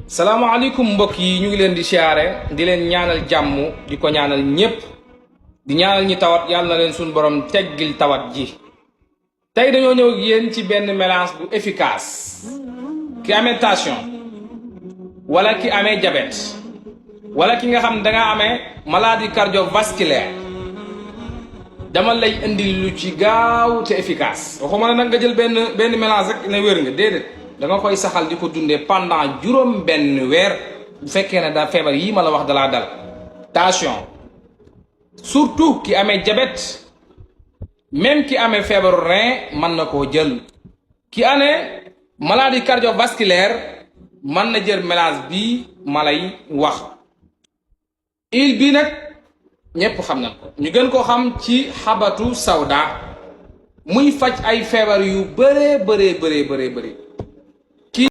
salaamaaleykum mbokk yi ñu ngi leen di siyaare di leen ñaanal jàmm di ko ñaanal ñépp di ñaanal ñi tawat yàlla na leen suñu borom teggil tawat ji tey dañoo ñëw ak yéen ci benn mélange bu efficace ki amee tension wala ki amee diabète wala ki nga xam da nga amee maladie cardiovasculaire dama lay indil lu ci gaaw te efficace waxuma ne nag nga jël benn mélange rek ne wér nga déedéet da nga koy saxal di ko dundee pendant juróom benn weer bu fekkee ne da feebar yii ma la wax dalaa dal tension surtout ki amee diabète même ki amee feebaru rein mën na koo jël ki amee maladie cardiovasculaire mën na jël mélange bii ma lay wax huile bii nag ñépp xam na ko ñu gën ko xam ci xabatu sawda muy faj ay feebar yu bëree